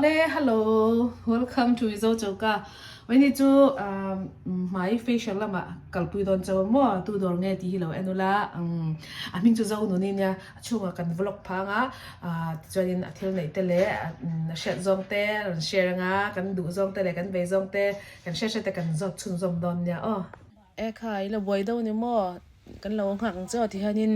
Le hello welcome to Mizo Choka Wini chu hmai facial lama kalpui dawn chauh a maw tu dawr nge tih hi lo en ula a hming chu zo nuni nia a chhungah kan vlog phang a tichuanin a thil neih te leh a hriat zawng te a rawn share anga kan duh zawng te leh kan vei zawng te kan hriat hriat te kan zawt chhunzawm dawn nia aw. E kha i la buai deuh ni maw kan lo nghak ang che aw ti hianin.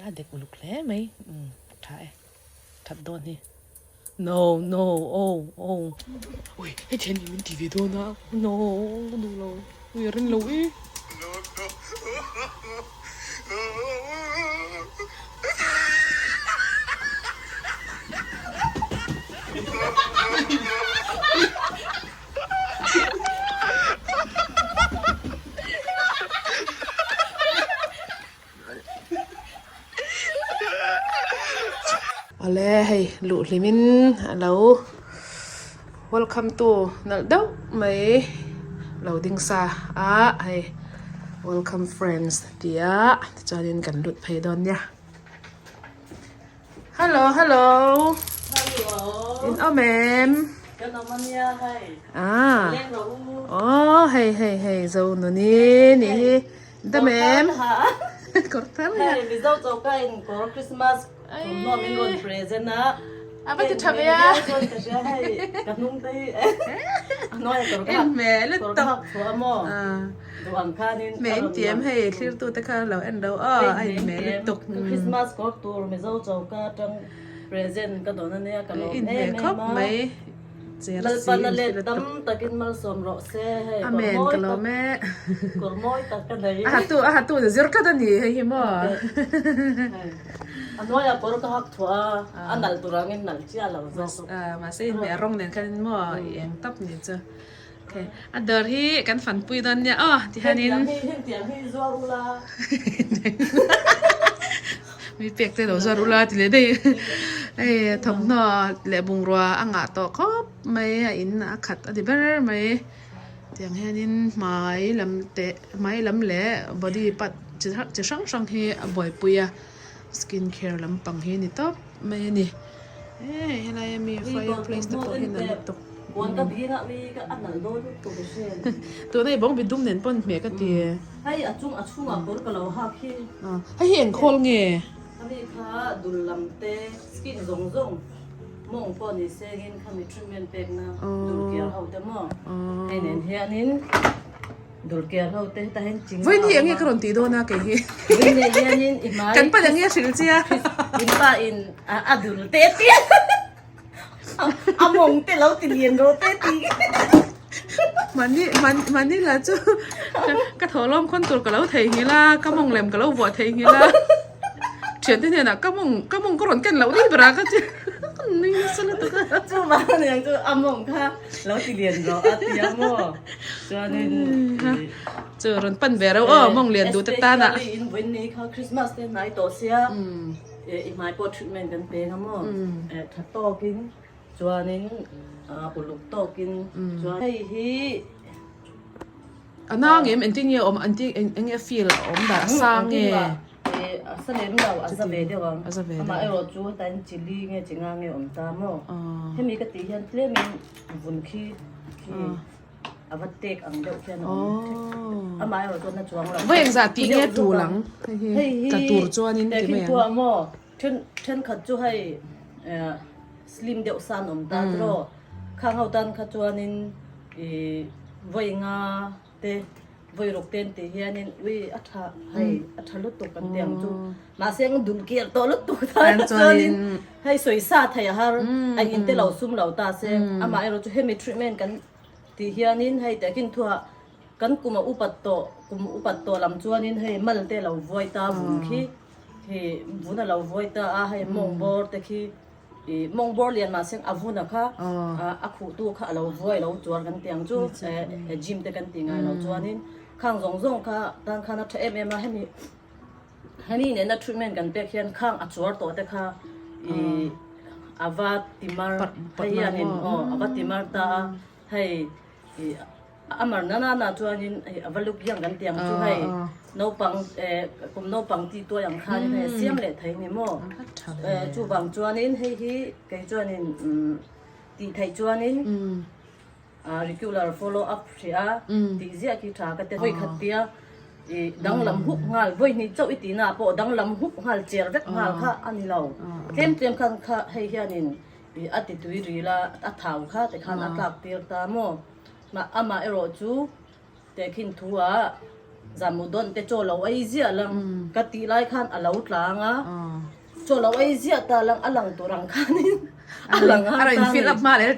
A dek uluk hle mai tha e that dawn hi no no oh oh ui hei thian hi min ti ve dawn a no ka duh lo ui a ring lo e. Awle hei luh hlim in a lo welcome tu nalh deuh mai lo ding sa a hei welcome friends tih a tichuanin kan lut phei dawn nia. Hello hello in awm em Kan awm ania hei ah leng rawh u aw hei hei hei zo nuni nih hi dam em kawr thar hian hei mizo choka in kawr Christmas thawmhnaw min rawn present a a va ti tha ve a chuan ka hria hei ka hnung te hi a hnuai kawr ka kawr ka hak chhuah a maw duh ang khanin Hmeh in ti em hei thlir tu te kha lo en lo aw a in hmeh lutuk. Christmas kawr tur Mizo choka atang present ka dawn ania ka lawm em em a. Khawp mai cher si Lalpan a let tam takin malsawm rawh se hei kawr Amen mawi ka lawm e. Kawr mawi tak ka nei. A hatu a hatu ni zir tlat ani hei hi maw. A hnuaiah kawr ka hak thuah a a nalh tur angin nalh chiah lo zawk. Mahse in hmeh rawng nen khan maw i eng tawp ni chu. Okay, a dawr hi kan fanpui dawn nia aw tihianin Hengtiang hi zuar ula. Mi pek te lo zuar ula ti leh daih. Hei thawmhnaw leh bungrua a ngah tawh khawp mai a in a khat a ni ber mai. Tiang hianin hmai lam te hmai lam leh body part chi chi hrang hrang hi a buaipui a skin care lampang hi a ni tawp mai a ni. Hei helai ami fireplace te pawh hi a nalh lutuk. Puan ka bih ah mi ka a nalh dawn lutuk a hriat. Tuna i bawng bi dum nen pawn hmeh ka ti. Hei a chung a chhungah kawr ka lo hak hi. Hei hi eng khawl nge? Ami kha dul lam te skin zawng zawng mawng pawh ni sengin khami treatment pekna dul kiar ho te maw hei nen hianin dul kiar ho te hetah hian ching Vawiin hi enge ka rawn tih dawn a kei hi. Vawiin nen hianin i hmai Kan pan enge a hrilh che a. In pa in a dul te tia. A mawng te lo ti lian rawh te ti. Mani mani la chu ka thaw lawm khawn tur ka lo thei nghilh a, ka mawng lem ka lo vuah thei nghilh a. Thiante hnenah ka mawng ka mawng ka rawn ken loh ni ber a ka ti ka nui nasa lutuk a. Chu vang aniang chu a mawng kha lo ti lian rawh a ti a maw. Chuanin Chu rawn pan ve reuh aw mawng lian duh te tan ah. Especially in vawiin ni kha Christmas te hnai tawh sia. I hmai pawh treatment kan peng a maw? Tha tawkin chuanin uluk tawkin chuan hei hi A nang em engtin nge awm engtin eng nge feel a awm dan a sang nge? A sa lem lo a za ve deuh ang amaherawh chu hetain chilli nge chi nga nge awm ta maw? Hemi ka tih hian tlemin vun khi khi A va tek ang deuh khian a awm. Amah erawh chuan a chuang lo. Vawi engzah tih nge tul ang? Hei hi tla tur chuanin ti mai ang. Thuah maw? Then thenkhat chu hei slim deuh san awm ta tiraw. Khang ho tan kha chuanin ih vawi nga te vawi ruk te an tih hianin ui a tha hei a tha lutuk kan ti ang chu. Mahse ang dul kiar tawh lutuk tan chuanin hei sawisa thei a har a in te lo sum lo ta se. Amah erawh chu hemi treatment kan Tih hianin hei tehkhin thuah kan kum a upat tawh, kum upat tawh lam chuanin hei mal te a lo vuai ta vun khi, khi vun a lo vuai ta a, hei mawng bawr te khi ih mawng bawr lian mahse a vun a kha a khuh tu kha a lo vuai lo chuan kan ti ang chu gym te kan tih ngai lo chuanin khang zawng zawng kha tan khan a tha em em a hemi hemi nena treatment kan pek hian khang a chuar tawh te kha ih a va ti mar hei hianin aw a va ti mar ta a hei ih A mar na na na chuanin hei a va luk hian kan ti ang chu hei naupang eh kum naupang ti tuai ang khanin hei a siam leh thei ni maw? Eh chuvang chuanin hei hi kei chuanin umm tih theih chuanin ah regular follow up hrih a tih ziah khi tha ka ti. Vawi khat tia ih danglam hup nghal vawi hnih chauh i tih naah pawh danglam hup nghal cher vek nghal kha a ni lo. Tlem tlem khan kha hei hianin ih a ti tui ril a a thau kha tikhan a tlak tir ta maw? Mah amah erawh chu tehkhin thu ah zamu dawn te chaw lo ei ziah lang ka tih lai khan a lo tlang a, chaw lo ei ziah ta lang a lang tur ang khanin a lang a ta ni.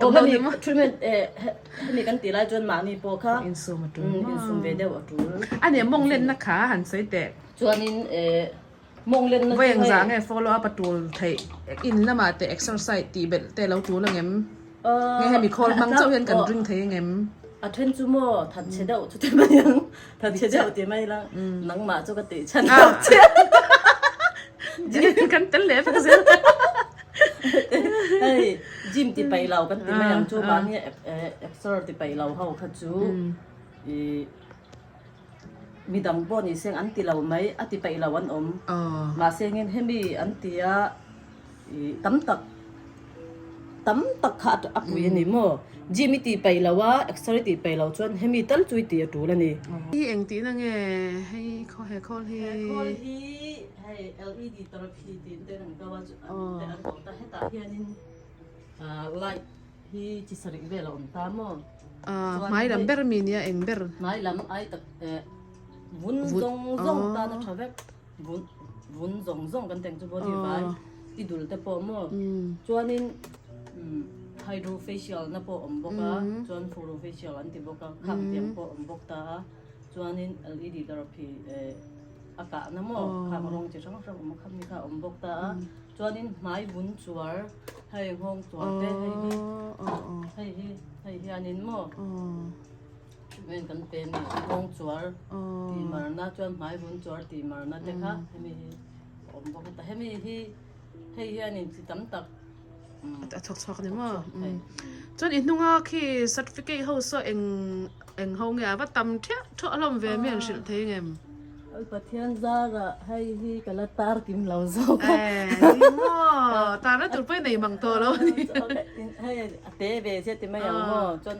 Aw hemi treatment eh hemi kan tih lai chuan mahni pawh kha insum ve deuh a tul. A nih mawng lenna kha han sawi teh. Chuanin eh mawng lenna chu hei. Vawi engzah nge follow up a tul theih in lamah te exercise tih belh te lo tul angem? Nge hemi khawl hmang chauh hian kan ring thei angem? A then chu maw that chhe deuh chu ti mai ang, that chhe deuh ti mai la, nangmah chu ka tih chhan deuh che. Gym kan tel leh vek zel. Hei gym ti peih lo kan ti mai ang chu mahni exer ti peih lo ho kha chu i midang pawh ni seng an ti lo mai, a ti peih lo an awm. Mahse ngin hemi an ti a. I tam tak tam tak kha a pui a ni maw? Gym i tih peih lo a, exer i tih peih lo chuan hemi tal chu i tih a tul a ni. Hi eng tihna nge hei khaw he khawl hi? He khawl hi hei LED therapy tih te an ko a chu an te an ko ta hetah hianin light hi chi sarih vel a awm ta maw? Hmai lam ber mi nia eng ber? Hmai lam ai tak vun zawng zawng tan a tha vek. Vun vun zawng zawng kan teng chu body vai i dul te pawh maw chuanin hydro facial na pawh awm bawk a chuan phuro facial an ti bawk a khang tiang pawh awm bawk ta a chuanin led therapy eh a kah na maw khang rawng chi hrang hrang awm a khami kha awm bawk ta a chuanin hmai vun chuar hei nghawng chuar te hei hi hei hi hei hianin maw. Treatment kan pe ni nghawng chuar tih marna chuan hmai vun chuar tih marna te kha hemi hi a awm bawk a ta hemi hi hei hianin chi tam tak a thawk chhuak a ni maw chuan i hnunga khi certificate ho saw eng eng ho nge a va tam thiah thuah hlawm ve mi an hrilh thei ngem Pathian zara hei hi ka la tar kim lo zawk a ni maw tarna tur pawh i nei mang tawh lo a ni hei a te ve zet ti mai ang maw chuan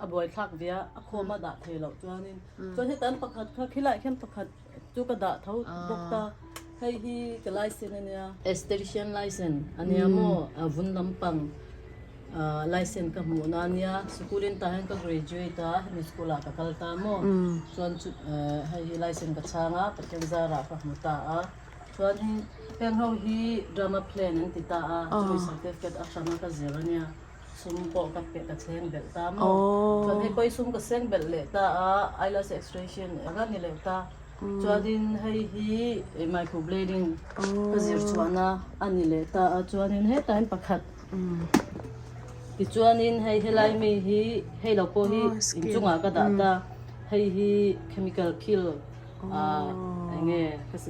A buaithlak ve a, a khawm a dah thei loh chuanin chuan heta an pakhat kha khilaiah khian pakhat chu ka dah tho bawk ta, hei hi ka license a nia. Esthetician license a nia maw, a vun lampang license ka hmuh na a nia, sikul in tah hian ka graduate a, hemi school ah ka kal ta maw, chuan chu hei hi license ka chhang a, Pathian zarah ka hmu ta a, chuan hei heng ho hi drama plan an ti ta a, chumi certificate a hrang a ka zir a nia. Sum pawh ka pe ka cheng belh ta maw? Chuan hei pawh hi sum ka seng belh leh ta a, eyelash extension eng a ni leh ta. Chuanin hei hi microblading ka zir chhuahna a ni leh ta a, chuanin hetah hian pakhat tichuanin hei helai mi hi hei lo pawh hi inchungah ka dah ta, hei hi chemical peel ah eng nge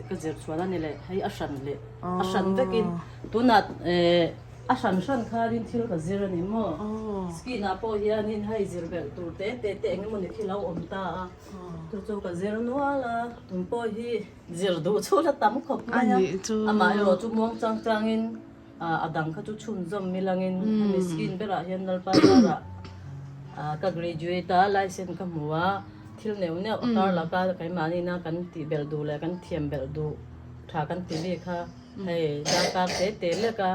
ka zir chhuahna a ni leh, hei a hran leh a hran vekin tunah eh. A hran hran khanin thil ka zir a ni maw? Skin ah pawh hianin hei zir belh tur te te te eng emaw ni khi lo awm ta a, chu chu ka zir nual a, tun pawh hi zir duh chu la tam khawp mai a, amah erawh chu muang chang changin a dang kha chu chhunzawm milangin hemi skin berah hian Lalpa zarah ka graduate a, license ka hmu a, thil neuh neuh a kar laka keimahni ina kan tih belh duh leh kan thiam belh duh tha kan ti mi kha. Hei darkar te te lek a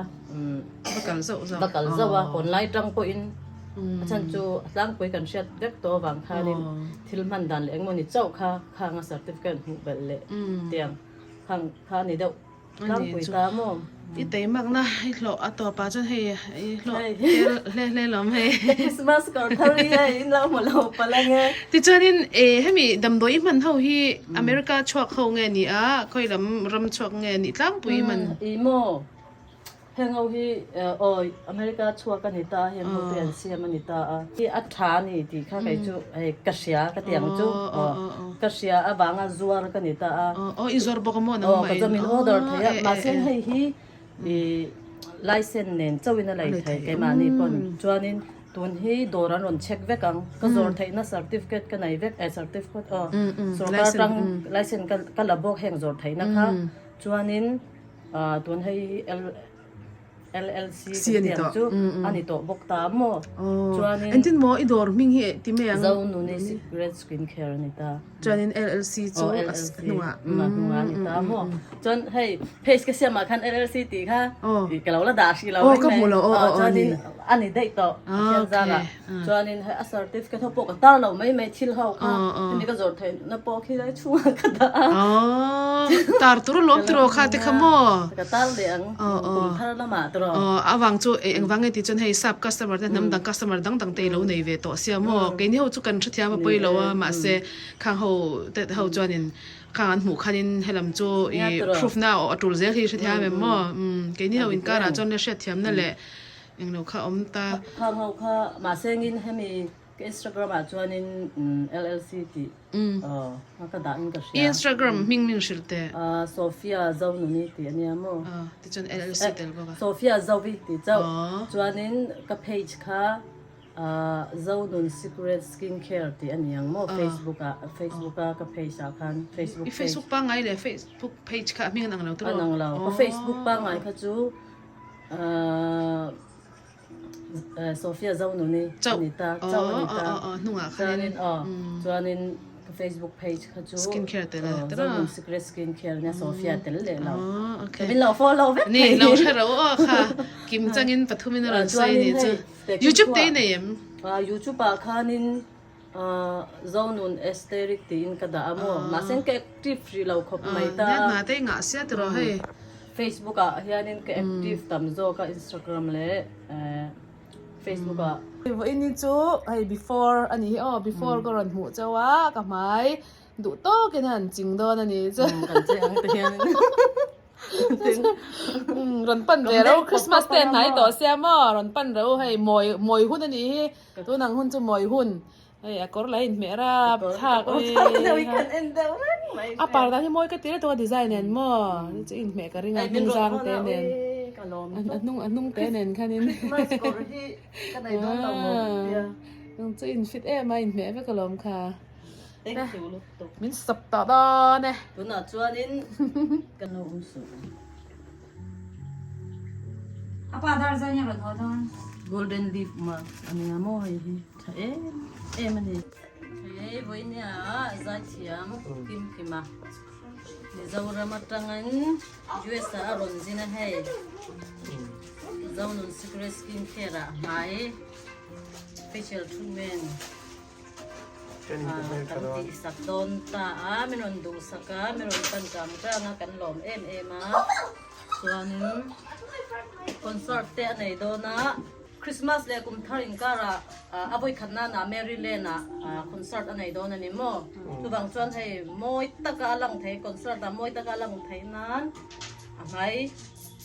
va kal zauh zauh va kal zauh a online tang pawhin a chhan chu a tlangpui kan hriat vek tawh avang khanin thil hman dan leh engemaw ni chauh kha khang a certificate hmuh belh leh tiang khang kha a ni deuh tlangpui ta maw. I teimakna i hlawh a tawp ah chuan hei i hlawh tel hle hle lawm hei. Christmas kawr thar hi hei in lo hmu lo palh ange. Tichuanin eh hemi damdawi i hman ho hi America chhuak ho nge ni a khawi lam ram chhuak nge nih tlangpui i hman? I maw heng ho hi awi America chhuak a ni ta a heng ho te an siam a ni ta a. Hi a tha a ni tih kha kei chu hei ka hria ka ti ang chu aw ka hria avanga zuar ka ni ta a. Aw i zuar bawk a maw nangmah in. Aw ka chuan min order thei a mahse hei hi i license nen chauhin a lei thei keimahni pawn chuanin. Tun hi dawr an rawn check vek ang. Ka zawr theihna certificate ka nei vek, eh certificate aw sorkar atang license ka ka la bawk heng zawr theihna kha. Chuanin ah tun hei hi LLC kan tih ang chu a ni tawh bawk ta maw. Chuanin Engtin maw i dawr hming hi ti mai ang? Zonuni Secret Skin Care a ni ta. Chuanin LLC chu a hnungah. A hnungah a ni ta maw. Chuan hei page ka siamah khan LLC tih kha ka lo la dah hrih lo mai. Ka hmu lo aw aw Chuanin a ni daih tawh a thian zarah. Chuanin hei a certificate ho pawh ka tar lo mai mai thil ho kha hemi ka zawrh theihna pawh khi lai chhungah ka dah a. Tar tur alawm tiraw kha te kha maw. Ka tar leh ang kum thar lamah tiraw. Avang chu engvang nge tih chuan hei sap customer te hnam dang customer dang dang te i lo nei ve tawh sia maw. Keini ho chu kan hrethiam a pawi lo a mahse khang ho te ho chuanin khang an hmuh khanin helam chu i proof na a tul zel hi hrethiam em maw. Keini ho inkarah chuan le hriatthiamna leh Englo kha awm ta. Khang ho kha mahsengin hemi ka Instagram ah chuanin LLC tih a ka dah in ka hria. I Instagram hming min hrilh teh. Sophia Zonuni tih a nia maw. Tichuan LLC tel bawk a. Sophia Zovi tih chauh. Chuanin ka page kha Zonun Secret Skin Care tih a ni ang maw Facebook ah Facebook a ka page ah khan Facebook page. I Facebook pangngai leh Facebook page kha a hming an ang lo tiraw? An ang lo. Ka Facebook pangngai kha chu Sophia Zonuni a ni ta, chauh a ni ta. Chuanin aw, chuanin ka Facebook page kha chu Zonun Secret Skin Care nia Sophia tel leh lo. Min lo follow vek thei. Ni, lo hre ro aw kha. Kim changin pathumin a rawn sawi ni chu. YouTube te i nei em? YouTube ah khanin Zonun Aesthetic tiin ka dah a maw? Mahse ka active hrih lo khawp mai ta. Nia hna te i ngah sia tiraw hei. Facebook ah hianin ka active tam zawk a Instagram leh Facebook ah. Vawiin hi chu hei before a ni hi aw before ka rawn hmuh chauh a ka hmai duh tawkin a han ching dawn a ni chu. Kan che ang te hianin. Rawn pan ve ro Christmas te hnai tawh sia maw rawn pan ro hei mawi mawi hun a nih hi. Tun ang hun chu mawi hun hei a kawr la inhmeh rap thlak a par dan hi mawi ka ti reng a design nen maw chu inhmeh ka ring a hnung zang te nen a hnung a hnung te nen khanin chu in fit em a inhmeh vek alawm kha min sawp tawh dawn e tunah chuanin ka nu awm suh. A pa dar zan hi a rawn haw dawn. Golden leaf mask a nia maw hei hi tha em em a ni. Hei vawinia zaithiam kim kim a Mizoram atangin US ah a rawn zin a hei Zonun Secret Skin Care ah hmai facial treatment Kan tihsak dawn ta a, min rawn duhsak a, min rawn pan tang tang a, kan lawm em em a. Chuanin concert te a nei dawn a, Christmas leh kum thar inkarah a vawikhat nana Mary Lane ah concert a nei dawn a ni maw? Chuvang chuan hei mawi taka a lang thei, concert ah mawi taka a lang theih nan a hmai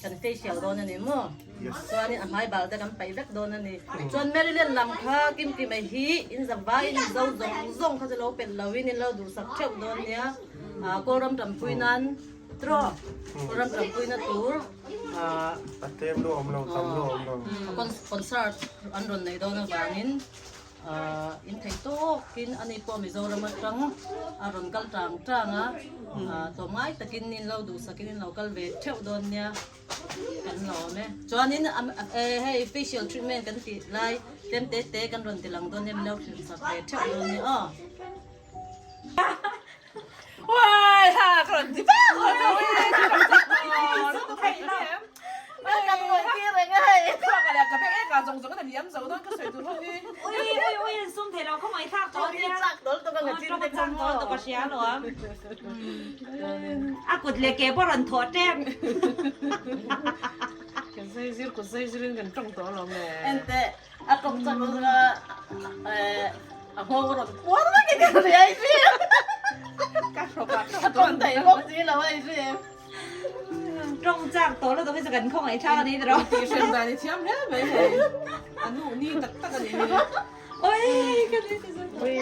kan facial dawn a ni maw? Chuanin a hmai bal te kan paih vek dawn a ni. Chuan Maryland lam kha Kimkima hi in zavai in Mizo zawng zawng kha chu lo pelh loin in lo duhsak theuh dawn nia. Kawlram tanpui nan trawh Kawlram tanpui na tur A tlem lu awm lo, tam lu awm lo. Concert an rawn neih dawn avangin in theih tawkin ani pawh Mizoram atang a rawn kal tang tang a. Tlawmngai takin in lo duhsakin in lo kal ve theuh dawn nia. Kan lawm e. Chuanin hei facial treatment kan tih lai tlem te te kan rawn ti lang dawn em lo hrilh sak ve theuh dawn ni aw. Uai ha ka rawn ti vak A kut leh ke pawh rawn thawh tep. Kan zai zir kut zai zirin kan tawng tawh alawm le. Enteh a tawng chak lova a nghawng rawn puar vek in ka hria i hria. Ka hrawk ah A tawng theih bawk si lo a i hria. Tawng chak tawh lutuk hi chu kan khawngaih thlak a ni tiraw. Tih hrem dan i thiam hle mai hei. A nu ni tak tak a ni hi. Oi ka ni ti zan. Ui.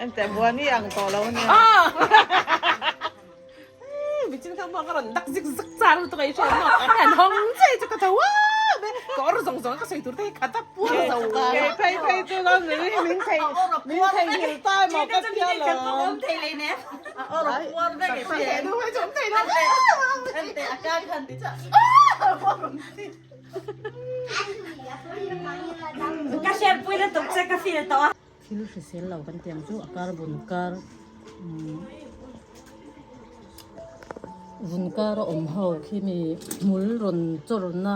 Enteh buan hi ang tawh lo a nia. Michin kha maw ka rawn dak zik zak char lutuk a i hriat maw? An hawng che chu ka tho a. Kawr zawng zawng ka sawi tur te hi khat a puar zo. Kei phei phei chu lo ni min thei min thei hil ta emaw ka tia lo. A awr a puar vek e Thei lo hei chu awm thei lo. Ente a kar khan ti cha. Ka share pui la tuk che ka feel tawh a. Thil hrisel lo kan tiang chu a kar vun kar vun kar a awm ho khi mi hmul rawn chawrna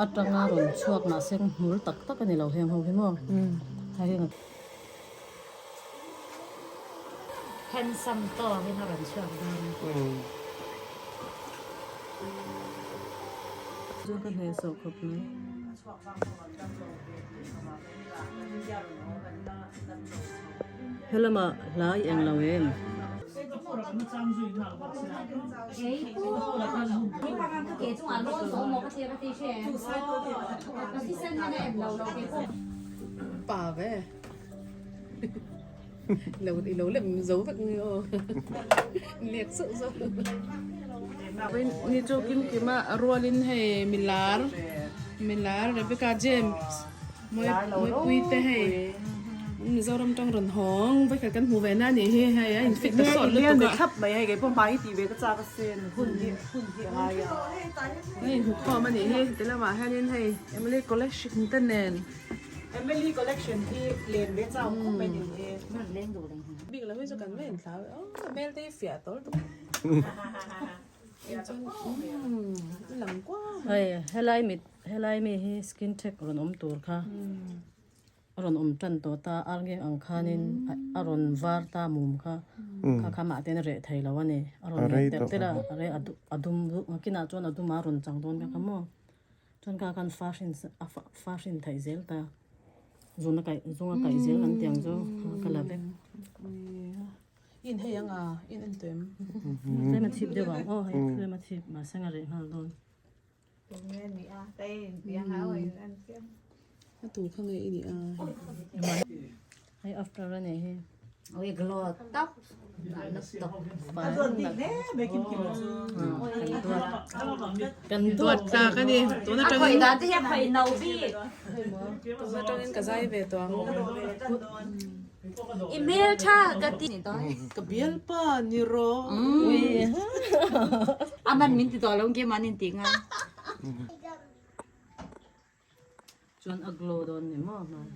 atanga rawn chhuak mahse hmul tak tak a ni lo heng ho hi maw hei heng Handsome tawngin a rawn chhuak dawn a. Chuan ka hnehsawh khawp mai. Helamah hla i eng lo em? Pa ve. Lo i lo lem zo vek nge aw. Liak zauh zauh. Ni chu kim kim a rualin hei milar milar Rebecca James Mawipui te hei Mizoram tang rawn hawng vekhat kan hmu ve na nih hi hei a in fit ta sawt lutuk a. Thlap mai hei kei pawh hmai hi tih ve ka chak asin hun hi hun hi a ngai a. Hei hmukhawm a nih hi ti lamah hianin hei Emily Collection te nen. Emily Collection hi len ve chau khawp mai nin hi. Bik lo hi chu kan men thlau e aw hmel te hi fiah tawr tuk. Lang kuau. Hei helai mit helai mi hi skin tag rawn awm tur kha a rawn awm tan tawh ta arngeng ang khanin a rawn var ta mum kha kha kha mah ten a reh thei lo a ni a rawn reh telh telh a a reh a dum kinah chuan a dum a rawn chang dawn kha kha maw. Chuan ka khan fa hrin a fa hrin theih zel ta zun a kaih zung a kaih zel kan tih ang chu ka la vek. In hei ang a in en tawh em? Tlem a chhip deuh ang aw hei tlem a chhip mahse a reh nghal dawn. A tu kha nge i nih a? Hei after a nih hi. Oi glow tak Kan duat tlak a ni tun atangin A khawih dan te hi a khawih no bik. Tun atangin ka zai ve tawh ang. I hmel tha ka ti. Ka bialpa ni rawh. A man min ti tawh lo nge man in ti nga. Chuan a glow dawn ni maw hmai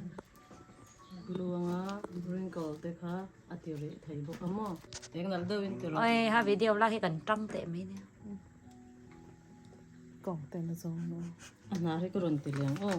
hi glow anga wrinkle te kha a ti reh thei bawk a maw eng nalh deuh in ti rawh. Oi ha video la hi kan tang teh mai nia. Kawng te na zawng maw. A hnar hi ka rawn ti liang aw.